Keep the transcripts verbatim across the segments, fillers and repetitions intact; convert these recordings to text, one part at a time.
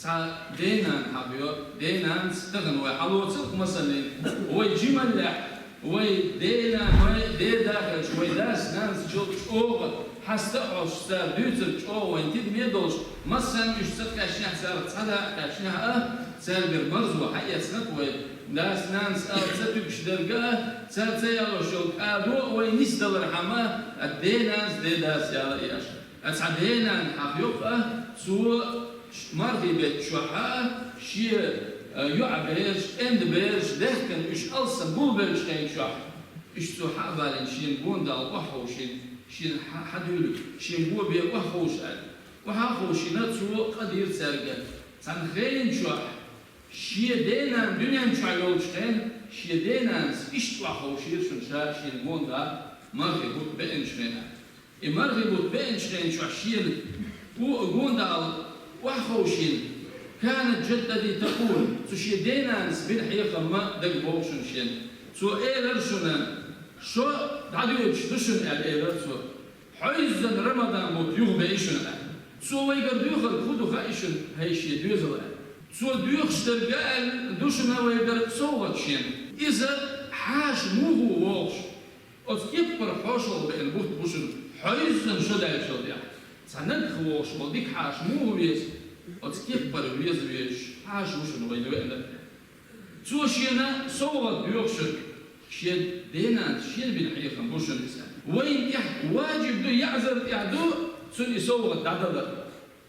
Цхьа ден-нана хьахайо, ден-нанас тахан вай хьалоцургда, масалан, вай жималлехь, вай ден-нана, вай ден-да хилча, вай дас-нанас чул чӀоагӀа хьаста а хьожуш, цар дуьйцург чӀоагӀа вайна тидаме долуш, массарна уьш ца кхаьчнехь, царах цхьа да а кхаьчнехь а, цаьргара марзо хьаэцнарг вай дас-нанас ала ца туьгуш дерг а, цара ца ялош йолу кӀадо а вай нисдалархьама, а ден-нанас, ден-дас яла а еш. Ткъа цхьа ден-нана хьахайо-кх, цо ш-, мархий беттан чохь а шен, а, йоӀ бераш, кӀентан бераш, дехкина уьш алсам гулбеллачу хенан чохь, уьш цо хьа а балийна, шена гонадала охьаховшийна, шена хьа-, хьадуьйлу, шена го бе охьаховша аьлла. Охьа а ховшийна, цо къа дийра цаьрга. Цхьана хенан чохь, шен ден-нана дуьнен чохь йолчу хенахь, шен ден-нанас иштта охьаховшийра шуна ша шена гонадала мархий бутт беанчу хенахь. И мархий бутт беанчу хенан чохь шена го-, гонадала охьаховшийна, «كانت جدتي تقول», цу шен ден-нанас бина хьехам ма дага боху шуна шена. Цо элира шуна, шо дӀадоьдуш ду шуна аьлла, элира цо. Хьоьззина Рамадан бутт юхабеа шуна аьлла. Цо вайгара доьхург хӀун ду хаьий шуна, хӀай шен доьзал аьлла. Цо доьхуш дерг а аьлла ду шуна вайгара совгӀат шена. Иза хьаша муха ву вогӀуш, оцу кеппара хьошалгӀа беана бутт бу шуна, хьоьззина шо даьллачул тӀаьхьа. Цхьа наггахь вогӀуш волу дика хьаша муха веза, оцу кеппара веза везаш хьаша ву шуна вайна веанарг. Цо шена совгӀат доьхуш верг, шен ден-нанас шена бина хьехам бу шуна иза. Вайна тӀехь важиб ду, яцара тӀехь ду цунна и совгӀат дӀадалар.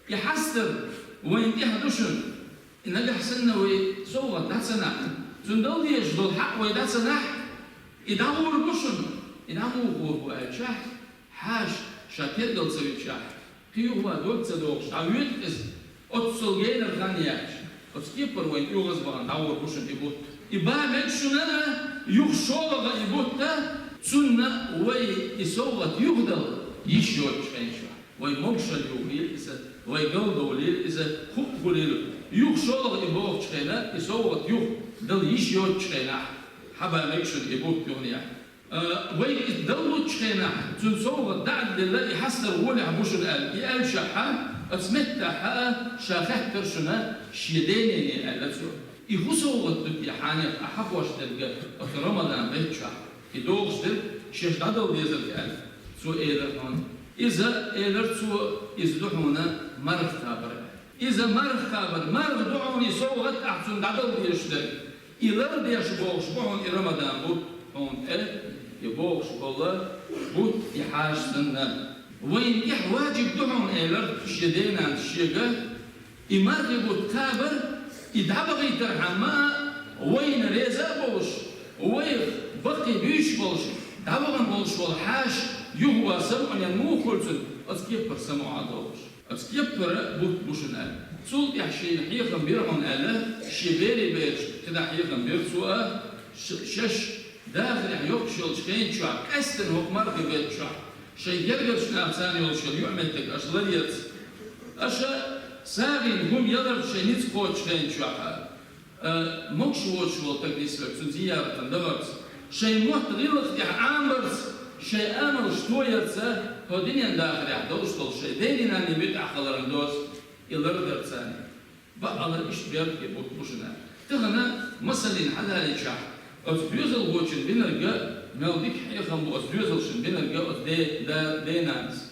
И хьастар вайна тӀехь ду шуна. И нагахь санна вай совгӀат дӀа ца нахь, цунна дала дезаш долу хьакъ вай дӀа ца нахь, и дӀагӀур бу шуна. И дӀа муха гӀур бу аьлчахь, хьаша ша тергал ца вичахь, кхин юха дог ца дохуш, дӀавоьду иза. Оццул генара хан яьлча, оцу кеппара вайна оьгӀаз бахана дӀагӀур бу шуна и бутт. И бан мега шуна а, юха шолгӀа и бутт а, цунна вай и совгӀат юхадала йиш йоцучу хенахь. Вай могушалла юхийла иза, вай галдовлийла иза, хӀуъа хуьлийла. Юха шолгӀа и бохучу хенахь, и совгӀат юха дала йиш йоцучу хенахь, хьан бан мега шуна и бутт юханехь. А, вайга иза дала луччу хенахь, цунна совгӀат дӀа а делла, и хьастар гӀолехь бу шуна аьлла, и аьллашехь, оцу меттехь а ша хаьттира шуна шен денене аьлла цо. И хӀун совгӀат ду те хьанех ахьа хьахош дерг оцу Рамадан беттан чохь? И дохуш дерг шаьш дӀадала дезарг аьлла, цо элира хьуна. Иза, элира цо, иза ду хьуна марха кхабар аьлла. Иза марха кхабар, марха ду хьуна и совгӀат ахь цунна дӀадала дезаш дерг. И лардеш бохуш бу хьуна и Рамадан бутт хьуна тӀе, и бохуш болу бутт и хьаша санна. Вайна тӀехь важиб ду хьуна, элира шен денанас шега, и мархи бутт кхабар, и дӀабахийтархьама а, вайна реза а болуш, вайх баккхий буьйсуш болуш, дӀавахана болуш волу хьаша юха ван самукъанен муха хуьлу цунна, оцу кеппара самукъа а долуш. Оцу кеппара бутт бу шуна аьлла. Цул тӀаьхьа шена хьехам бира хьуна аьлла, шен берийн бераш кхидӀа хьехам бира цо а, ш-, шаьш дахарехь йоккхуш йолчу хенан чохь, къаьсттина хӀокху мархи беттан чохь, шайн гергарчу нахаца йолуш йолу юкъаметтиг аша ларъярца, аша сагӀина хӀума яларца шайн ницкъ кхочучу хенан чохь а, а, могуш воцуш волу стаг нисвелла цуьнан зияратана дахарца, шайн мотт гӀиллакх тӀехь Ӏамбарца, шайн амалш тоярца, хӀокху дуьненан дахарехь долуш долу шайн дений-нанний муьтӀахь хиларан доз и лардарца. Бакъалла иштта беркате бутт бу шуна. Тахана, масаллин, хьадалийчахь, оцу доьзалхочун бинарг а, мел дика хьехам бу оцу доьзалшна бинарг а оцу де-, да-, денанас.